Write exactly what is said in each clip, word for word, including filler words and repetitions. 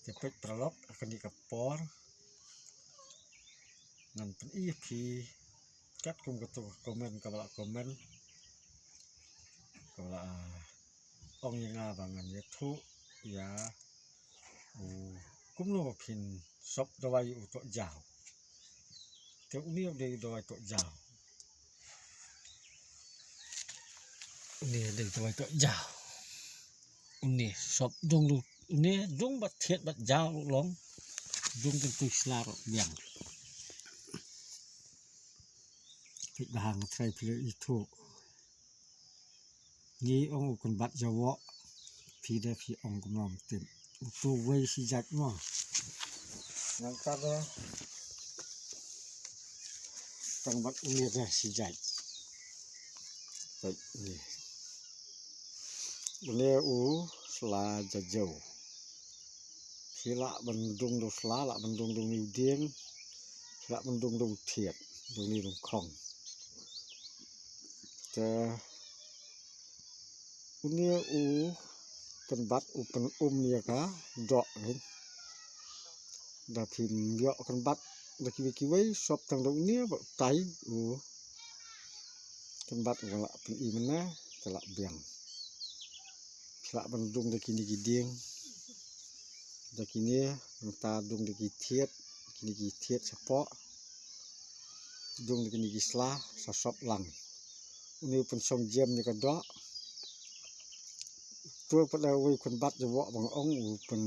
Te peit paralok, ha kane ka por ngan pyni ïa phi katkum kato ka comment kaba la comment, kaba la, ah, ong ïa nga ba ngan ïathuh ïa u kumno ba phin sop dawai u tohjaw. Te une u dei u dawai tohjaw. Une u dei u dawai tohjaw. Une sop dung dung, une dung bad thied bad jaw ruh long. Dung tang tui sla ruh biang. Peit ba hang trai phi la ithuh. Ngi ong u kynbat jawoh. Phi da phi ong kumno ym tip. Uto uwei shi jait mo. Nangta da tang bad une da shi jait. Peit une. Une u sla jajew. Phi lah ban dung da u sla, lah ban dung da une u dieng. Phi lah ban dung da u thied, da une u lyngkhong. Te une u kynbat u pyn-um ïa ka doh, eh. Da phim ïoh kynbat da kiwei kiwei, sop tang da une ba u tai u kynbat u lah pyni mynne, te lah biang. Phi lah ban dung da kine ki dieng, da kine, nangta dung da ki thied, kine ki thied shapoh, dung da kine ki sla, sa sop lang. Une u pynshong jem ïa ka doh. Uto pat da uwei u kynbat jawoh ba nga ong u pyn,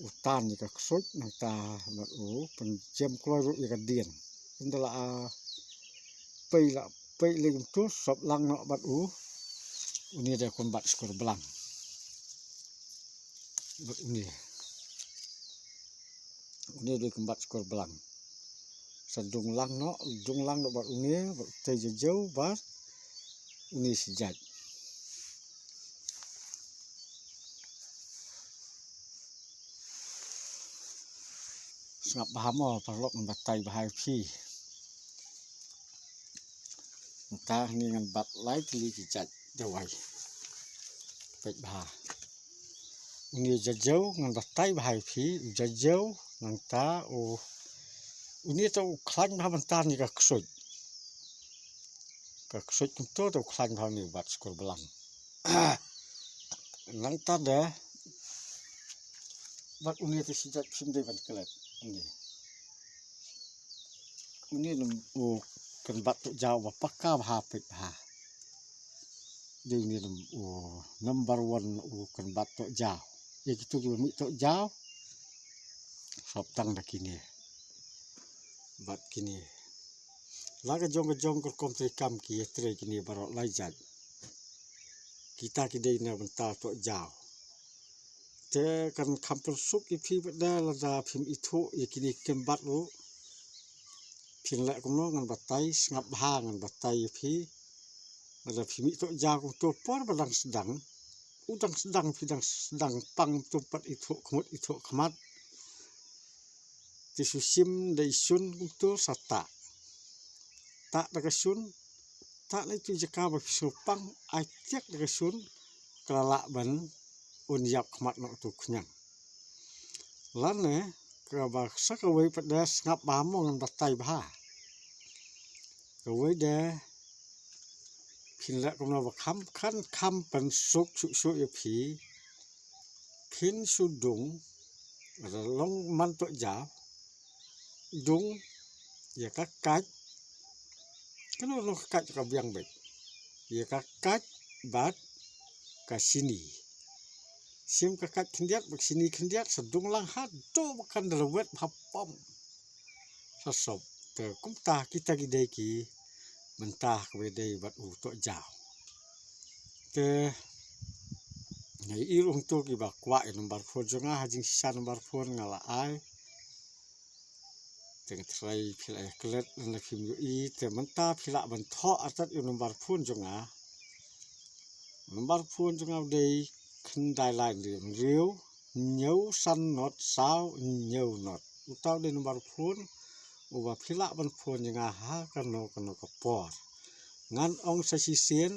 u tan ïa ka ksuid, nangta bad u pynjem kloi ruh ïa ka dien. Ynda la, ah, pei la pei lei kumto, sop lang noh bad u. Une dei u kynbat shkor blang. Bad une. Une dei u kynbat shkor blang. Sa dung lang noh, dung lang noh bad une, bad u tei jajew bad une shi jait. Sngap bha mo paralok, ngan batai bha ïa phi. Nangta hangne ngan bat lai tylli ki jait dawai. Peit bha. Une u jajew ngan batai bha ïa phi, u jajew nangta u, une te u khlaiñ bha mynta ïa ka ksuid. Ka ksuid kumto te u khlaiñ bha une u bat shkor blang. Nangta de bad une te shi jait phim dei ban klet. Une. Une u kynbat tohjaw ba paka bha, peit bha. Dei une u number one u kynbat tohjaw. Ïa kito kiba mih tohjaw. Sop tang da kine. Bad kine. La ka jong ka jong ka rukom trei kam ki ïatrei kine baroh lai jait. Kita ki dei na bynta tohjaw. Te kan kham pynsuk ïa phi pat da lada phim ithuh ïa kine ki kynbat ruh. Phin leh kumno ngan batai, sngap bha ngan batai ïa phi. Lada phi mih tohjaw kumto por ba dang sdang. U dang sdang, phi dang sdang pang, ym pat ithuh khmut ithuh khmat. Te shu shim da i shun kumto sa tah. Tah da ka shun. Tah na itu jaka ba phi sngewpang, ai tiak da ka shun, ka la lah ban un ïap khmat noh uto u khñiang. Lane, kaba sa kawei pat de sngap bha mo ngan batai bha. Kawei de, phin leh kumno ba kham, kan kham pynsuk suk suk ïa phi. Phin shu dung, lada long man tohjaw, dung ïa ka kait, kano kano ka kait ka biang beit, ïa ka kait bad ka shini. Shim ka kait khyndiat bad ka shini khyndiat, sa dung lang haduh ba kan da lawet bha pom. Sa sop. Te kumta kita ki dei ki bynta kiba dei bad u tohjaw. Te nga ïohi ruh hangto kiba kwah ïa u number phone jong nga, ha jingshisha number phone nga la ai. Te nga tharai phi la ïa klet lane phim ïohi, te mynta phi lah ban thoh artat ïa u number phone jong nga. Number phone jong nga u dei khyndai lai hynriew hynriew, hynñiew san not saw hynñiew not. Uta u dei number phone uba phi lah ban phone ïa nga ha kano kano ka por. Ngan ong sa shisien,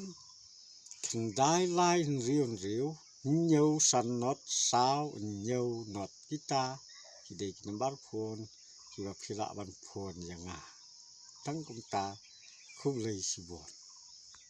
khyndai lai hynriew hynriew, Hynñiew san not saw hynñiew not kita ki dei ki nambar phone kiba phi lah ban phone ïa nga. Tang kumta, khublei shibun.